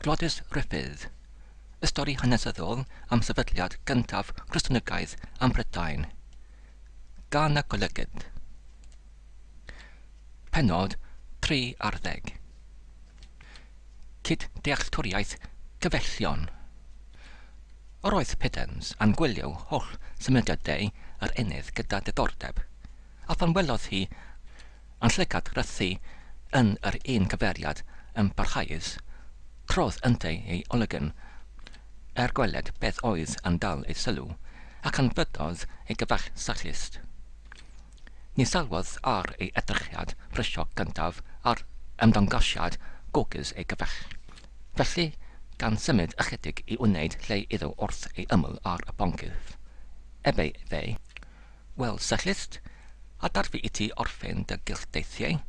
Gwladys Ruffydd, y stori hanesyddol am sefydliad gyntaf Cristnogaeth ym Mhrydain, gan y golygydd. Pennod 3 ar ddeg. Cyd-dealltwriaeth Cyfellion. Yr oedd Pudens yn gwylio holl symudiadau yr eneth gyda diddordeb, a phan welodd hi Yn llygad rhythu yn yr un cyfeiriad yn barhaus, trodd yntau ei olygyn er gweled beth oedd yn dal ei sylw, a chanfyddodd ei gyfaill sallust. Ni sylwodd ar ei edrychiad brysiog gyntaf ar ymddangosiad gogus ei gyfaill. Felly, gan symud ychydig i wneud lle iddo wrth ei ymyl ar y boncyff, ebe fe, Wel, Sallust, a darfu i ti orffen dy gylchdeithiau?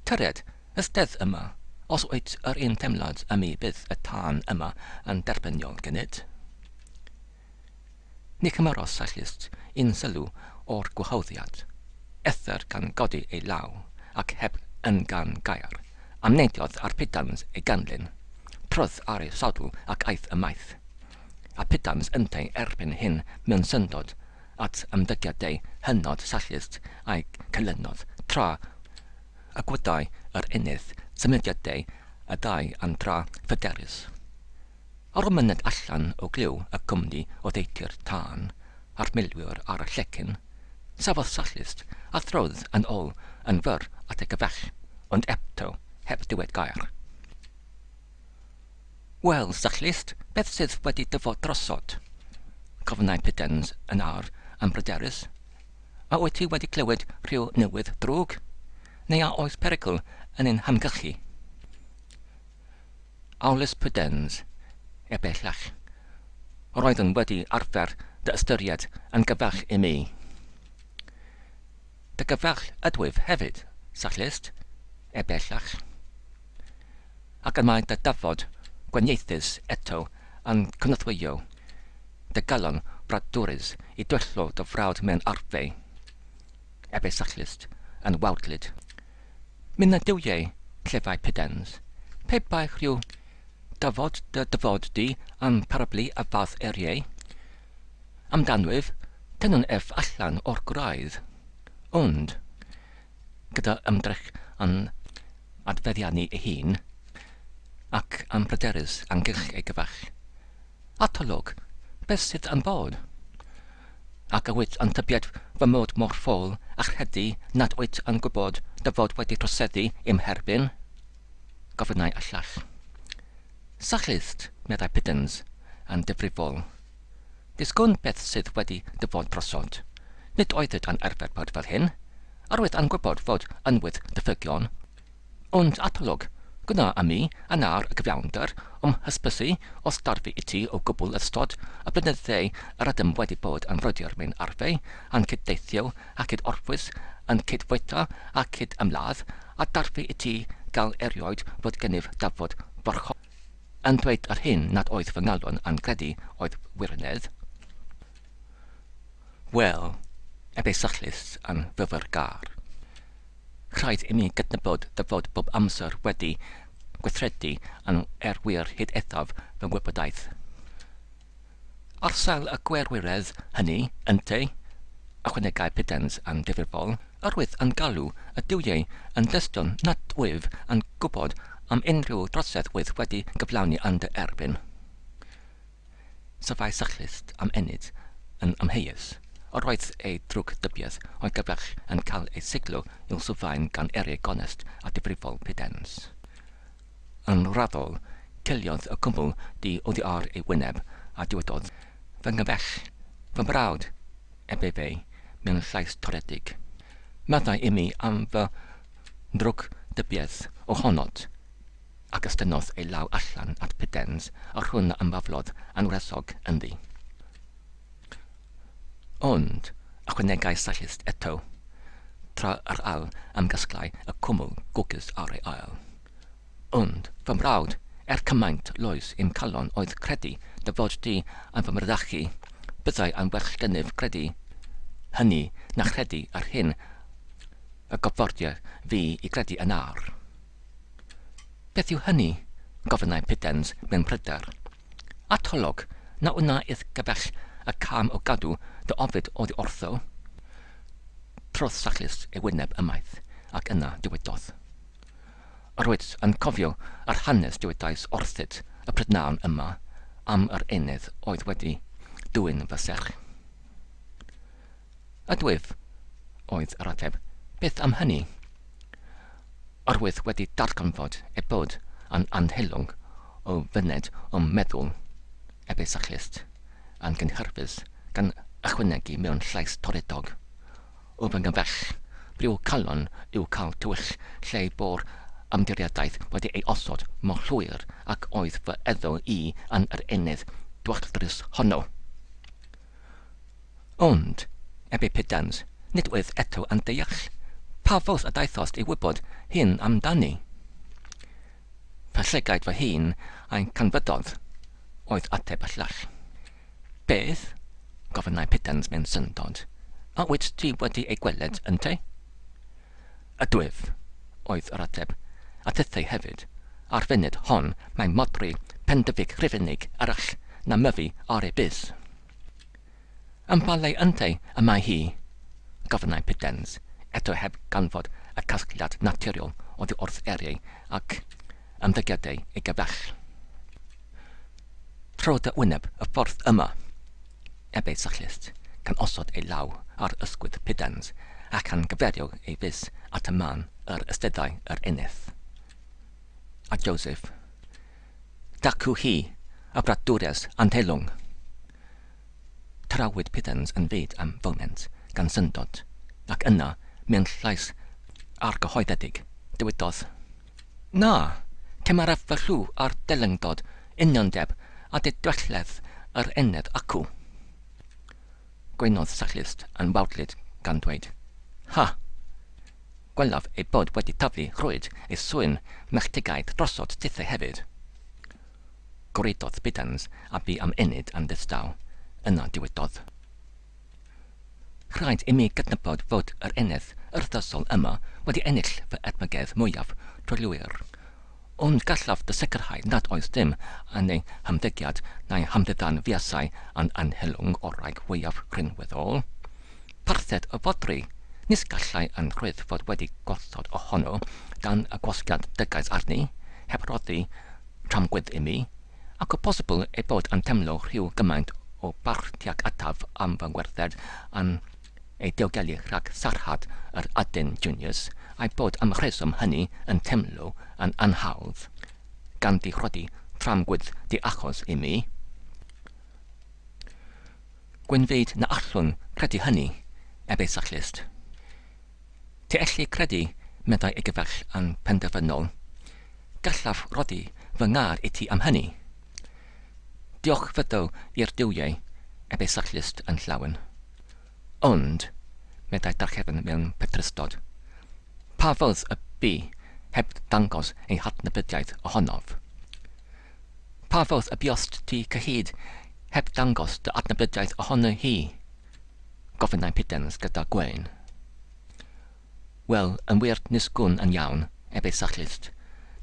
Tyred, ystedd yma, os wyt yr un teimlad â mi bydd y tân yma yn derbyniol gennyt. Ni chymerodd Sallust un sylw o'r gwahoddiad, eithr gan godi ei law, ac heb yngan gair, amneidiodd ar Pudans ei ganlyn, trodd ar ei sodl ac aeth ymaith. A Pudans yntau erbyn hyn mewn syndod at ymddygiadau hynod sallust a'i canlynodd, tra y gwyddai yr eneth symudiadau y ddau yn dra phyderus. Ar ôl myned allan o glyw y cwmni oddeutu'r tân a'r milwyr ar y llecyn, safodd Sallust a throdd yn ôl yn fyr at ei gyfaill, ond eto heb ddweud gair. Wel, Sallust, beth sydd wedi dyfod drosot? gofynnai Pudens yn awr yn bryderus. A wyt ti wedi clywed rhyw newydd ddrwg? Neu a oes perygl yn ein hamgylchu? Aulus Pudens, ebe llall. Yr oeddwn wedi arfer dy ystyried yn gyfaill i mi. Dy gyfaill ydwyf hefyd, Sallust, ebe llall. Ac y mae dy dafod gwenieithus eto yn cynorthwyo dy galon fradwrus i dwyllo dy frawd mewn arfau, ebe Sallust yn wawdlyd. Myn y duwiau, llefai Pudens, pe bai rhyw dafod dy dyfod di yn parablu y fath eiriau amdanwyf, tynnwn ef allan o'r gwraidd. Ond, gyda ymdrech yn adfeddiannu ei hun, ac yn bryderus ynghylch ei gyfaill. Atolwg, beth sydd yn bod? Ac a wyt yn tybied fy mod mor ffôl a chredu nad wyt yn gwybod dy fod wedi troseddu i'm herbyn? Gofynnai y llall. Sallust, meddai Pudens, yn ddifrifol. Disgwn beth sydd wedi dyfod drosod. Nid oeddyt yn arfer bod fel hyn. Yr wyt yn gwybod fod ynwydd diffygion. Ond atolwg, gwna â mi, yn ar y cyfiawnder, o'm hysbysu, os darfu i ti o gwbl ystod y blynyddau yr ydym wedi bod yn frwydr mewn arfau, yn cyd-deithio a cyd-orffwys, yn cyd-fwyta a cyd-ymladd, a darfu i ti gael erioed fod gennyf dafod forchog. Yn dweud yr hyn nad oedd fy ngalon yn credu oedd wirionedd. Wel, ebe Syllus yn fyfyrgar. Rhaid imi gydnabod dy fod bob amser wedi gweithredu yn er wir hyd eithaf fy ngwybodaeth. Ar sail y gwerwyredd hynny, ynte, ychwanegai Pudens yn ddifrifol, yr wyf yn galw y duwiau yn dystion nad wyf yn gwybod am unrhyw drosedd wyf wedi gyflawni yn dy erbyn. Safai Sychlust am ennyd yn amheus. Yr oedd ei drwgdybiaeth o'i gyfaill yn cael ei siglo i'w sylfaen gan eiriau gonest a difrifol Pudens. Yn raddol, ciliodd y cwmwl du oddi ar ei wyneb, a dywedodd, Fy nghyfell, fy mrawd, ebe fe, mewn llais toredig. Maddau imi am fy nrwgdybiaeth ohonot. Ac estynnodd ei law allan at Pudens, yr hwn a ymaflodd yn wresog ynddi. Ond, ychwanegai Sallust eto, tra yr al ymgasglai y cwmwl gogys ar ei ael. Ond, fy mrawd, er cymaint loes i'm calon oedd credu dy fod di yn fy mrydachu, byddai yn well gennyf gredu hynny na chredu yr hyn y goffordia fi i gredu yn awr. Beth yw hynny? Gofynnai Pudens mewn pryder. Atolwg, na wna i'th gyfell y cam o gadw dy ofid oddi wrtho? Trodd Sachlis ei wyneb ymaith, ac yna dywedodd. Yr wyt yn cofio yr hanes dywedais wrthyt y prydnawn yma am yr eneth oedd wedi dwyn fy serch? Ydwyf, oedd yr ateb. Beth am hynny? Yr wyf wedi darganfod ei bod yn anheilwng o fyned o'm meddwl, ebe Sachlist, yn gynhyrfus, gan ychwanegu mewn llais toredig, O fy nghyfell, briw calon yw cael twyll lle bo'r ymddiriedaeth wedi ei osod mor llwyr ag oedd fy eiddo i yn yr eneth dwyllddrus honno. Ond, ebe Pudens, nid wyf eto yn deall pa fodd y daethost i wybod hyn am dani. Fy llygaid fy hun a'i canfyddodd, oedd ateb y llall. Beth? gofynnai Pudens mewn syndod. A wyt ti wedi ei gweled ynte? Ydwyf, oedd yr ateb, a thithau hefyd. A'r funud hon mae modrwy pendefic Rhufeinig arall na myfi ar ei bys. Ym mha le ynte y mae hi? gofynnai Pudens, eto heb ganfod y casgliad naturiol oddi wrth eiriau ac ymddygiadau ei gyfaill. Tro dy wyneb y ffordd yma, ebe Sallust, gan osod ei law ar ysgwydd Pudens, a chan gyfeirio ei fys at y man yr ysteddai yr eneth. A Joseph. Dacw hi, y bradwres anteilwng! Tarawyd Pudens yn fud am foment, gan syndod, ac yna, mewn llais argyhoeddedig, dywedodd, Na! Cymeraf fy llw ar deilyngdod, uniondeb, a didwylledd yr eneth acw. Gwenodd Sallust yn wawdlyd gan ddweud, Ha! Gwelaf ei bod wedi taflu rhwyd ei swyn melltigaid drosodd tithau hefyd. Gwridodd Pudens a bu am ennyd yn ddistaw. Yna dywedodd. Rhaid imi gydnabod fod yr eneth urddasol yma wedi ennill fy edmygedd mwyaf trylwyr. Ond gallaf dy sicrhau nad oes dim yn ei hymddygiad na'i hymddiddan fuasai yn anheilwng o'r wraig fwyaf rhinweddol. Parthed y fodrwy, nis gallai yn rhwydd fod wedi gosod ohono dan y gwasgiad dygais arni, heb roddi tramgwydd imi, ac o bosibl ei bod yn teimlo rhyw gymaint o barch tuag ataf am fy ngwerthed yn ei diogelu rhag sarhad yr adyn Junius, a'i bod am y rheswm hynny yn teimlo yn anhawdd ganddi rhoddi tramgwydd di-achos i mi. Gwynfyd na allwn credu hynny, ebe Sallust. Ti elli credu, meddai ei gyfaill yn penderfynol. Gallaf roddi fy ngar i ti am hynny. Diolch fyddo i'r duwiau, ebe Sallust yn llawen. Ond, meddai drachefn mewn petrusdod, pa fodd y bu heb ddangos ei hadnabyddiaeth ohonof? Pa fodd y buost ti cyhyd heb ddangos dy adnabyddiaeth ohono hi? Gofynnai Pudens gyda gwên. Wel, yn wir nis gwn yn iawn, ebe Sallust.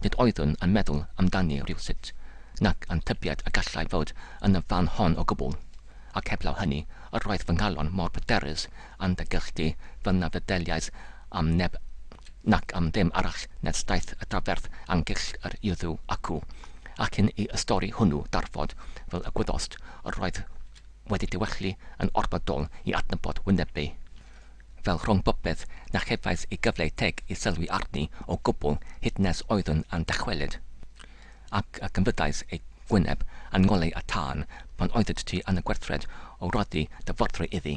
Nid oeddwn yn meddwl amdani rywsut, nac yn tybied y gallai fod yn y fan hon o gwbl, ac heblaw hynny, yr oedd fy nghalon mor bryderus yn dy gylch di fel na feddyliais am neb nac am ddim arall nes daeth y drafferth angyll yr Iuddu acw, a chyn i ystori hwnnw darfod, fel y gwyddost, yr oedd wedi diwellu yn ormodol i adnabod wynebu. Fel rhwng popeth, na chefais i gyfle teg i sylwi arni o gwbl hyd nes oeddwn yn dychwelyd, ac y canfyddais ei gwyneb yn ngoleu y tân pan oeddet ti yn y gwerthred o roddi dy fodrwy iddi.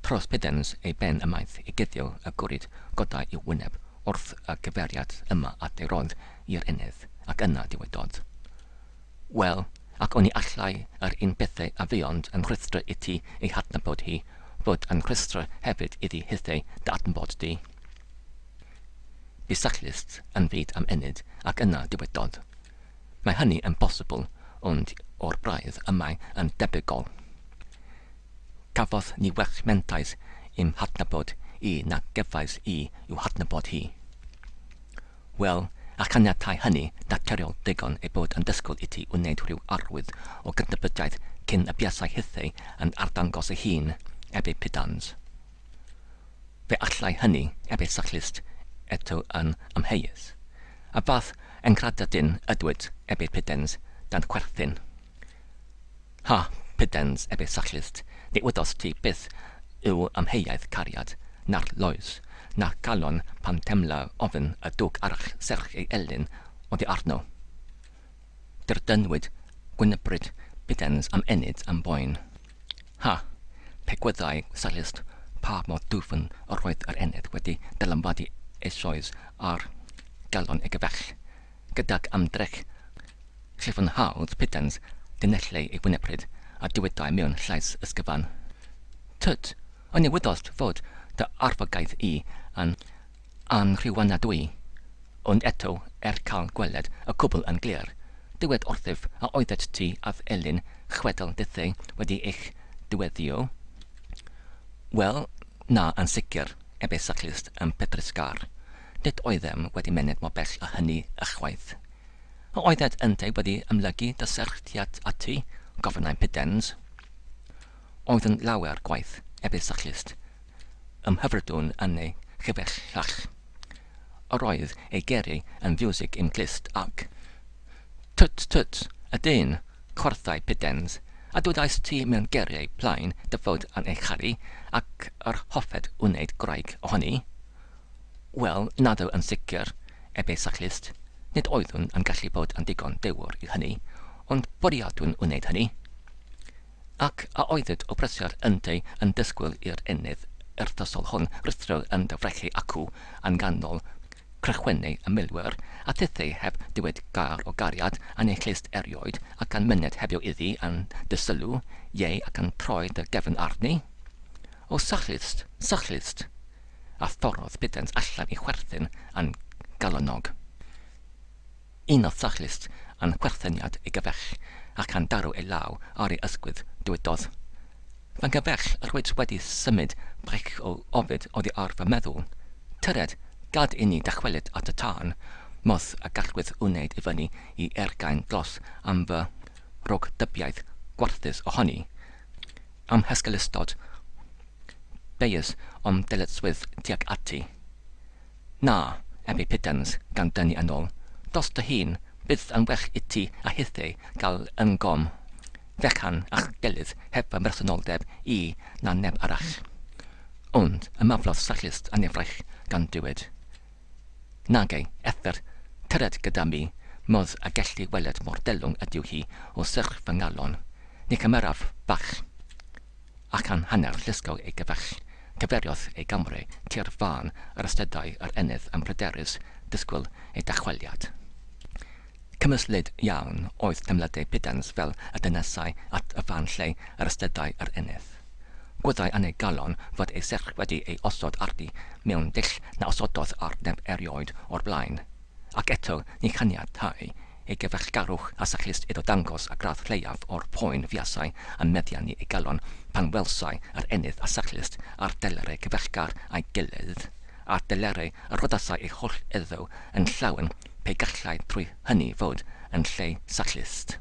Tros Pudens ei ben ymaith i guddio y gwrid godai i'w wyneb wrth y cyfeiriad yma at ei rodd i'r eneth, ac yna dywedodd. Wel, ac oni allai yr un bethau a fuont yn rhwystr iti ei hadnabod hi, fod yn rhwystr hefyd iddi hithau dy adnabod di? Bu Sallust yn fud am ennyd, ac yna dywedodd, Mae hynny yn bosibl, ond o'r braidd y mae yn debygol. Cafodd ni well mentais i'm hadnabod i na gefais i i'w hadnabod hi. Wel, A chaniatau hynny naturiol digon ei bod yn disgwyl iti wneud rhyw arwydd o gydnabyddiaeth cyn y buasai hithau yn arddangos ei hun, ebe Pudans. Fe allai hynny, ebe Sallust, eto yn amheus. Y fath enghradadyn ydwyt, ebe Pudens, dan chwerthin. Ha, Pudens, ebe Sallust, ni wyddost ti byth yw amheuaeth cariad, na'r loes, na chalon pan temla ofn y dwg arall serch ei elyn oddi arno. Dirdynnwyd gwynebryd Pudens am ennyd am boen. Ha, pe gwyddai Sallust pa mor dwfn yr oedd yr ennyd wedi dylanwadu eisoes ar galon ei gyfaill, gydag ymdrech Llyfnhaodd Pudens linellau ei wynepryd a dywedai mewn llais ysgyfan, Tut, oni wyddost fod dy arfogaeth i yn anrhywanadwy? Ond eto, er cael gweled y cwbl yn glir, dywed wrthyf a oeddet ti a'th elyn chwedl dithau wedi eich dyweddïo? Wel, na, yn sicr, ebe Sallust yn petrusgar. Nid oeddem wedi myned mor bell â hynny ychwaith. A oeddet yntau wedi ymlygu dy serch tuag ati? gofynnai Pudens. Oedd yn lawer gwaith, ebe Sallust, ymhyfrydwn yn ei chyfeillach. Yr oedd ei geiriau yn fiwsig i'm clust, ac. Tut, tut, y dyn! chwarthai Pudens, a dwedaist ti mewn geiriau plaen dy fod yn ei charu, ac yr hoffet wneud gwraig ohoni? Wel, naddo yn sicr, ebe Sallust, nid oeddwn yn gallu bod yn ddigon dewr i hynny, ond bwriadwn wneud hynny. Ac a oeddit o brysur ynteu yn disgwyl i'r ennydd urddasol hwn ruthro yn dy frechu acw yn nghanol crechwennau y milwyr, a thithau heb ddweud gair o gariad yn ei chlust erioed, ac yn myned hebio iddi yn dy sylw, ie, ac yn troi dy gefn arni? O Sallust, Sallust! a thorrodd Pudens allan i chwerthin yn galonnog. Unodd Sallust yn chwerthiniad ei gyfell, ac yn daro ei law ar ei ysgwydd, dywedodd, Fy nghyfell, yr wyt wedi symud braich o ofid oddi ar fy meddwl. Tyred, gad inni dychwelyd at y tân, modd y gallwyf wneud i fyny i ergain dlos am fy rhogdybiaeth gwarthus ohoni, am hesgelustod Beius o'm dyletswydd tuag ati. Na, ebe Pudens, gan dynnu yn ôl, dos dy hun, bydd yn well iti a hithau gael ymgom fechan â'ch gilydd heb fy mhresenoldeb i na neb arall. Ond ymaflodd Sallust yn ei fraich gan dywed, Nage, Ether, tyred gyda mi, modd y gelli weled mor delwng ydyw hi o serch fy nghalon. Ni chymeraf fach. Ac an hanner llusgo ei gyfaill, cyfeiriodd ei gamre tua'r fan yr ystedai yr eneth yn bryderus disgwyl ei dychweliad. Cymysglyd iawn oedd teimladau Pudens fel y dynesai at y fan lle yr ystedai yr eneth. Gwyddai yn ei galon fod ei serch wedi ei osod arni mewn dull na osododd ar neb erioed o'r blaen, ac eto ni chaniatâi ei gyfeillgarwch a Sallust iddo ddangos y gradd lleiaf o'r poen fuasai yn meddiannu ei galon pan welsai yr eneth a Sallust ar delerau cyfeillgar â'i gilydd, ar delerau y rhoddasai ei holl eiddo yn llawen pe gallai trwy hynny fod yn lle Sallust.